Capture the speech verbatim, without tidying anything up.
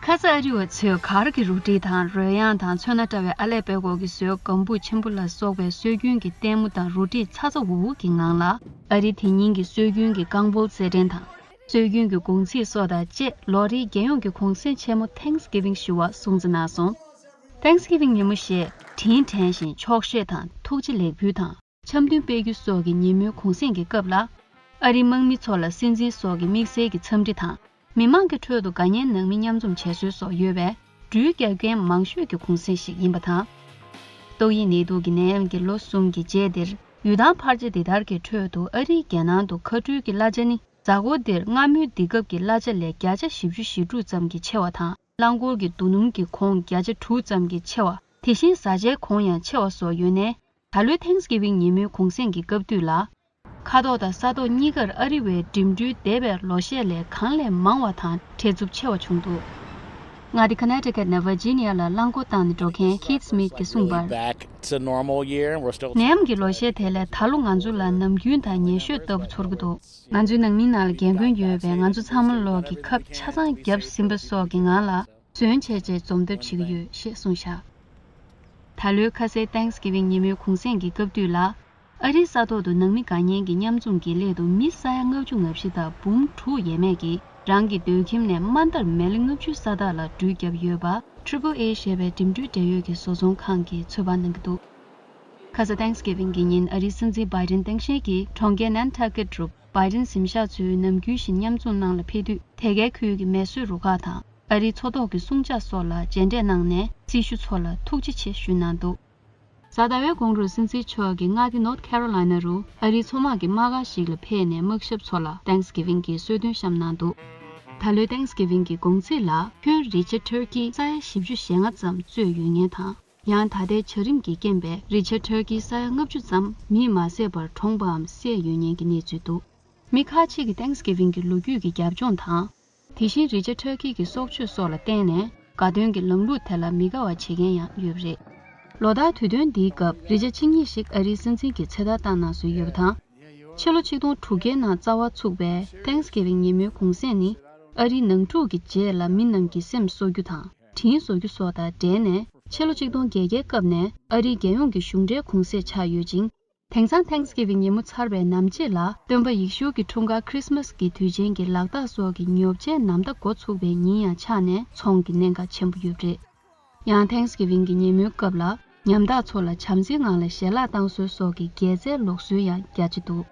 ཁ་ས་ཨ་རི་བ་ཚོས་གར་གྱི་རུ་སྒྲིག་དང་རོལ་དབྱངས་དང་ཚོན་སྣ་བཀྲ་བའི་ཨ་ལས་པད་ཀོག་གིས་བཟོས་སྒམ་པོ་ཆེན་པོ་ལ་སོགས་པའི་སྲོལ་རྒྱུན་གྱི་ལྟད་མོ་དང་རུ་སྒྲིག་ཚ་ཚ་འུར་འུར་གྱི་ངང་ལ་ཨ་རི་དེ་ཉིད་ཀྱི་སྲོལ་རྒྱུན་གྱི་རྐང་སྤོལ་རྩེད་འགྲན་དང་། སྲོལ་རྒྱུན་གྱི་གུང་ཚིགས་སོགས་དང་བཅས་ལོ་རེའི་རྒྱལ་ཡོངས་ཀྱི་གུང་སེང་ཆེན་མོ་Thanksgiving ཞུ་བ་སྲུང་བརྩི་གནང་སོང་། Thanksgiving ཉིན་མོ་ཞེས་དྲིན་དྲན་ཞིང་ཆོག་ཤེས་དང་ཐུགས་རྗེ་ལེགས་འབུལ་དང་། འཆམ་མཐུན་སྤེལ་རྒྱུ་སོགས་ཀྱི་ཉིན་མོའི་གུང་སེང་གི་སྐབས་ལ། ཨ་རིའི་དམག་མི་ཚོ་ལ་སྲིད་འཛིན་སོགས་ཀྱི་དམིགས་བསལ་གྱི་འཚམས་འདྲི་དང་། མི་མང་གི་ཁྲོད་དུ་དགའ་ཉེའི་ནང་མི་མཉམ་འཛོམས་བྱེད་སྲོལ་སོགས་ཡོད་པས། འགྲུལ་བསྐྱལ་མཁན་མང་ཤོས་ཀྱི་གུང་སེང་ཞིག་ཡིན་པ་དང་། ཏོག་དབྱིབས་ནད་དུག་གི་ནད་ཡམས་ཀྱི་ལོ་གསུམ་གྱི་རྗེས་འདིར། ཡུལ་ཐང་ཕལ་ཆེར་འདི་ལྟར་གྱི་ཁྲོད་དུ་ཨ་རིའི་རྒྱལ་ནང་དུ་མཁའ་འགྲུལ་གྱི་གླ་ཆ་ནི། གཟའ་འཁོར་འདིར་སྔ་མོའི་འདི་སྐབས་ཀྱི་གླ་ཆ་ལས་བརྒྱ་ཆ་བཞི་བཅུ་ཞེ་དྲུག་ཙམ་གྱིས་ཆེ་བ་དང་། རླངས་འཁོར་གྱི་རྡོ་སྣུམ་གྱི་གོང་བརྒྱ་ཆ་དྲུག་ཙམ་གྱིས་ཆེ་བ། དེ་བཞིན་བཟའ་བཅའི་གོང་ཡང་ཆེ་བ་སོགས་ཡོད་ནས། ད་ལོའི་Thanksgiving ཉིན་མོའི་གུང་སེང་གི་སྐབས་དུས་ལ། མཁའ་ཐོག་དང་ས་ཐོག་གཉིས་ཀར་ཨ་རི་བའི་འགྲིམ་འགྲུལ་འདས་པའི་ལོ་ཤས་ལས་གང་ལས་མང་བ་དང་བྲེལ་འཚུབ་ཆེ་བ་བྱུང་འདུག་མངའ་སྡེ་Connecticut ནས་Virginia ལ་རླངས་འཁོར་བཏང་ནས་འགྲོ་མཁན་Keith Smith གྱིས་གསུངས་པར། Back to normal year and we're still ནད་ཡམས་ཀྱི་ལོ་ཤས་དེ་ལས་ད་ལོ་ང་ཚོ་ལ་ནམ་རྒྱུན་དང་ཉེ་ཤོས་ལྟ་བུ་ཚོར་གྱི་འདུག་ང་ཚོའི་ནང་མིའི་ནང་ལ་རྒན་རྒོན་ཡོད་པས། ང་ཚོ་ཚང་མ་ལོག་གི་ཁབ་ཆ་ཚང་བརྒྱབ་ཟིན་པ་སོགས་ཀྱི་ངང་ལ་ཟོན་བྱས་རྗེས་འཛོམས་ཐབས་བྱེད་ཀྱི་ཡོད་ཞེས་གསུངས་བཞག་ད་ལོའི་ཁ་སའི་Thanksgiving ཉིན་མོའི་གུང་སེང་གི་སྐབས་དུས་ལ། ཨ་རིའི་ས་ཐོག་ཏུ་ནང་མི་དགའ་ཉེ་གི་མཉམ་འཛོམས་ཀྱི་སླད་དུ་མི་ས་ཡ་ལྔ་བཅུ་ང་བཞི་དང་འབུམ་དྲུག་ཡས་མས་ཀྱིས་རང་གི་སྡོད་ཁྱིམ་ནས་དམའ་མཐར་མལ་ལེ་ལྔ་བཅུ་ས་བདག་ལ་འགྲུལ་བརྒྱབ་ཡོད་པ། Triple A ཞེས་པའི་འགྲིམ་འགྲུལ་འབྲེལ་ཡོད་ཀྱི་བཟོ་ཚོང་ཁང་གིས་ཚོད་དཔག་གནང་གི་འདུག་ཁ་ས་Thanksgiving གི་ཉིན་ཨ་རིའི་སྲིད་འཛིན་Biden སྟངས་དཔྱལ་གྱིས་གྲོང་ཁྱེར་Nantucket རུ་Biden གཟིམ་ཤག་ཚོའི་ནམ་རྒྱུན་བཞིན་མཉམ་འཛོམས་གནང་ལ་ཕེབས་དུས། དེ་གའི་ཁུལ་གྱི་མེ་གསོད་རུ་ཁག་དང་ཨ་རིའི་མཚོ་ཐོག་གི་སྲུང་བྱ་སོགས་ལ་མཇལ་འཕྲད་གནང་ནས་སྲི་ཞུ་ཚོ་ལ་ཐུགས་རྗེ་ཆེ་ཞུས་གནང་འདུག་གཟའ་ཟླ་བའི་གོང་རུ་སྲིད་འཛིན་མཆོག་གིས་མངའ་སྡེ་North Carolina རུ་ཨ་རིའི་མཚོ་དམག་གི་དམག་སྒར་ཞིག་ལ་ཕེབས་ནས་དམག་ཞབས་ཚོ་ལ་Thanksgiving གི་གསོལ་སྟོན་བཤམས་གནང་འདུག་ད་ལོའི་Thanksgiving གི་གུང་ཚིགས་ལ་ཁྱོན་Richard Turkey ས་ཡ་བཞི་བཅུ་ཞེ་ལྔ་ཙམ་གཙོས་ཡོད་ངེས་དང་། ཡང་ད་ལྟའི་བྱ་རིམ་གྱི་རྐྱེན་པས་Richard Turkey ས་ཡ་ལྔ་བཅུ་ཙམ་མིས་མ་བསད་པར་གྲོངས་པའམ་བསད་ཡོད་ངེས་ཀྱི་གནས་ཚུལ་འདུག་མི་ཁག་ཅིག་གིས་Thanksgiving གི་ལོ་རྒྱུས་ཀྱི་རྒྱབ་ལྗོངས་དང་། དེ་བཞིན་Richard Turkey གི་སྲོག་གཅོད་སོགས་ལ་བརྟེན་ནས་དགའ་སྟོན་གྱི་ལམ་ལུགས་དེ་ལ་མི་དགའ་བ་བྱེད་མཁན་ཡང་ཡོད་པ་རེད། ལོ་ལྟར་དུས་སྟོན་འདིའི་སྐབས་རི་ཆ་ཆིག་སྙེད་ཞིག་ཨ་རིའི་སྲིད་འཛིན་གྱིས་ཚེ་ཐར་བཏང་གནང་སྲོལ་ཡོད་པ་དང་། ཕྱི་ལོ་ཆིག་སྟོང་དྲུག་བརྒྱའི་ནང་རྩ་བ་ཚུགས་པའི་Thanksgiving ཉིན་མོའི་གུང་སེང་ནི་ཨ་རིའི་ནང་འཁྲུག་གི་རྗེས་ལ་མི་རྣམས་ཀྱི་སེམས་གསོ་རྒྱུ་དང་དྲིན་གཟོ་རྒྱུ་སོགས་དང་འབྲེལ་ནས་ཕྱི་ལོ་ཆིག་སྟོང་བརྒྱད་བརྒྱའི་སྐབས་ནས་ཨ་རིའི་རྒྱལ་ཡོངས་ཀྱི་གཞུང་འབྲེལ་གུང་སེང་ཆགས་ཡོད་ཅིང་། དེང་སང་Thanksgiving ཉིན་མོ་ཚར་བའི་ནམ་ཕྱེད་ལ་སྟོན་པ་ཡེ་ཤུ་གི་འཁྲུངས་སྐར་Christmas གི་དུས་ཆེན་གྱི་ལག་རྟགས་སོགས་ཀྱི་ཉོ་ཆའི་ནམ་ཟླ་འགོ་ཚུགས་པའི་ཉིན་ཡང་ཆགས་ནས་ཚོང་གི་གནད་འགག་ཆེན་པོ་ཡོད་པ་རེད། ཡང་Thanksgiving གི་ཉིན་མོའི་སྐབས་ལ་ཉམ་ཐག་ཚོ་ལ་བྱམས་བརྩེའི་ངང་ལ་ཞལ་ལག་བཏང་སྲོལ་སོགས་ཀྱི་དགེ་རྩའི་ལུགས་སྲོལ་ཡང་རྒྱ་ཆེ་འདུག